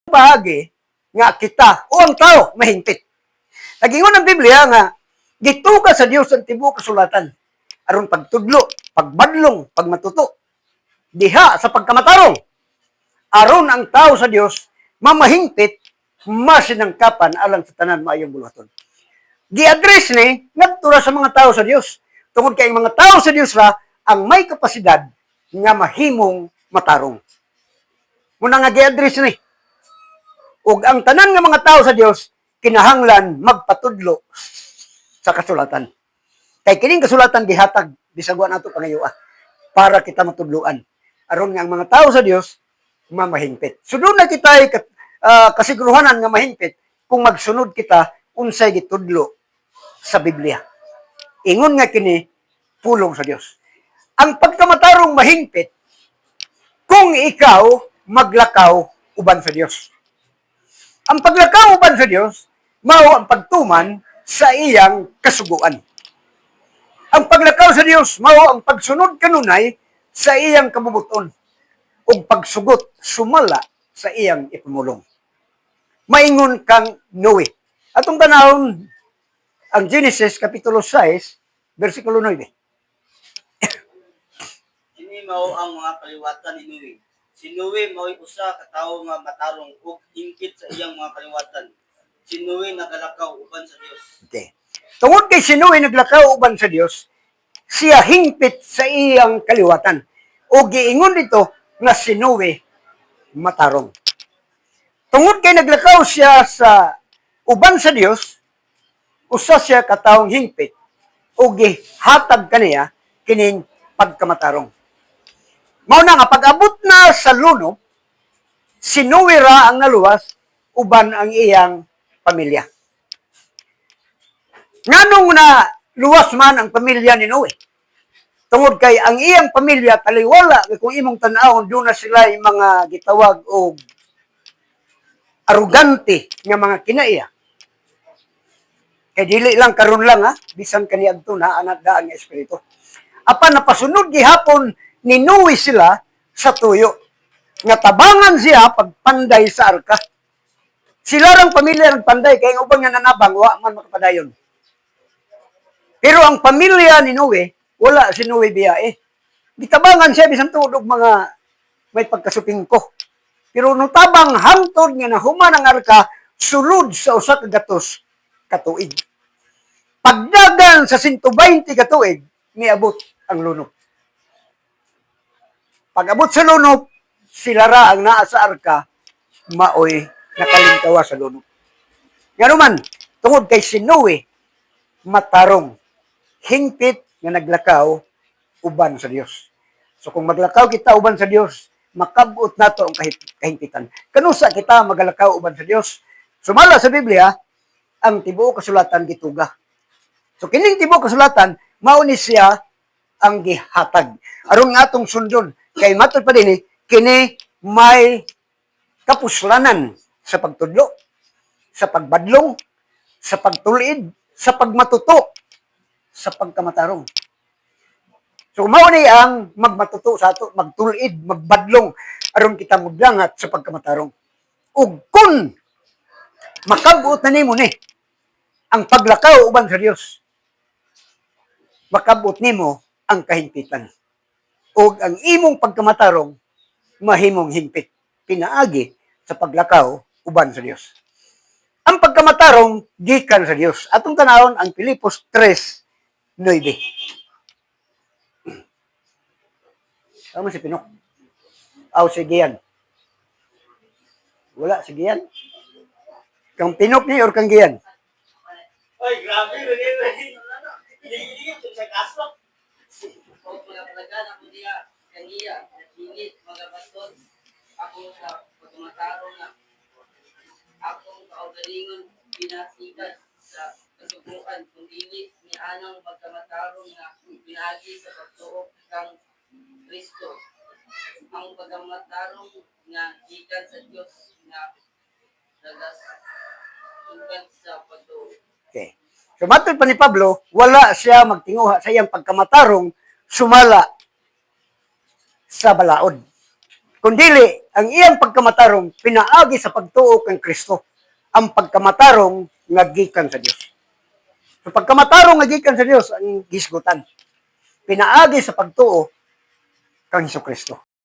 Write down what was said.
Bahagi nga kita o ang tao mahingpit. Nagingon ang Biblia nga gituga sa Dios ang tibuok kasulatan aron pagtudlo, pagbadlong, pagmatuto diha sa pagkamatarong, aron ang tao sa Dios mamahingpit, masinangkapan alang sa tanan maayong buluhaton. Gi-address ni ngadto ra sa mga tao sa Dios tungod kay ang mga tao sa Dios ra ang may kapasidad nga mahimong matarong. Muna nga gi-address ni ug ang tanan nga mga tao sa Dios kinahanglan magpatudlo sa kasulatan. Kay kining kasulatan gihatag bisag wa nato pangayoa para kita matudloan. Aron nga ang mga tao sa Dios mamahingpit. So duna kita kasiguruhanan nga mahingpit kung magsunod kita unsay gitudlo sa Biblia. Ingon nga kini pulong sa Dios. Ang pagkamatarong mahingpit kung ikaw maglakaw uban sa Dios. Ang paglakaw uban sa Dios mao ang pagtuman sa iyang kasuguan. Ang paglakaw sa Dios mao ang pagsunod kanunay sa iyang kabubuton ug pagsugot sumala sa iyang ipamulong. Maingon kang Noe. Atong tanawon ang Genesis kapitulo 6 versikulo 9. Kini mao ang mga kaliwatan ni Noe. Si Noe mao'y usa ka tawo nga matarong ug hingpit sa iyang mga kaliwatan. Si Noe nagalakaw uban sa Dios. Okay. Tungod kay si Noe naglakaw uban sa Dios, siya hingpit sa iyang kaliwatan. O giingon dito nga si Noe matarong. Tungod kay naglakaw siya sa uban sa Dios, usa siya katawong hingpit o gihatag kaniya kining pagkamatarong. Mao na nga pag-abot na sa lunop, si Noe ra ang naluwas uban ang iyang pamilya. Nganong na luwas man ang pamilya ni Noe? Tungod kay ang iyang pamilya taliwala kay kung imong tan-awon duna sila yung mga gitawag og arugante nga mga kinaiya. Kay dili lang karon lang ha, bisan kaniadto na anak daan nga espiritu. Apan napasunod gihapon ni Noe sila sa tuyo. Nga tabangan siya pagpanday sa arka. Sila rang pamilya nagpanday kay ang ubang nga nanabang wa man makapadayon. Pero ang pamilya ni Noe, wala si Noe biyae. Gitabangan siya bisan tuod og mga may pagkasupingko. Pero nutabang hangtod nga nahuman ang arka sulod sa 100 ka tuig. Pagdagan sa 120 ka tuig, miabot ang lunop. Pag-abot sa lunop, sila ra ang naa sa arka, maoy nakalingkawa sa lunop. Ngano man, tungod kay si Noe, matarong, hingpit nga naglakaw uban sa Dios. So kung maglakaw kita uban sa Dios, makabot nato ang kahingpitan. Kanusa kita magalakaw uban sa Dios? Sumala sa Biblia, ang tibuok kasulatan gituga. So kining tibuok kasulatan, mao ni siya ang gihatag. Aron nga atong sundon, kay matod pa dinhi, kini may kapuslanan sa pagtudlo, sa pagbadlong, sa pagtulid, sa pagmatuto, sa pagkamatarong. So mao ni ang magmatuto sa ato, magtulid, magbadlong aron kita modangat sa pagkamatarong. Ug kun makabot na nimo ni ang paglakaw uban sa Dios, makabot nimo ang kahimpitan. Ug ang imong pagkamatarong mahimong hingpit pinaagi sa paglakaw uban sa Dios. Ang pagkamatarong gikan sa Dios. Atong tanawon ang Filipos 3:9. Tama si Pinok. Aw, si Gian. Wala, si Gian. Kang Pinok ni or kang Gian? Ay, grabe, rin. Hindi sa kaso. O pagapalagan ako niya, kaniya, naghingi, magabaton ako sa pagmatarong nga akong kaugalingon pinasikat sa kasuguan kung dili ni anang pagkamatarong nga pinaagi sa pagtuo kang Kristo, ang pagkamatarong nga gikan sa Dios nga nagasugad sa pagtuo. Okay. So matod pa ni Pablo, wala siya magtinguha sa iyang pagkamatarong sumala sa balaod. Kundili, ang iyang pagkamatarong pinaagi sa pagtuo kang Kristo, ang pagkamatarong nga gikan sa Dios. So pagkamatarong nga gikan sa Dios ang gisgutan. Pinaagi sa pagtuo kang Hesukristo.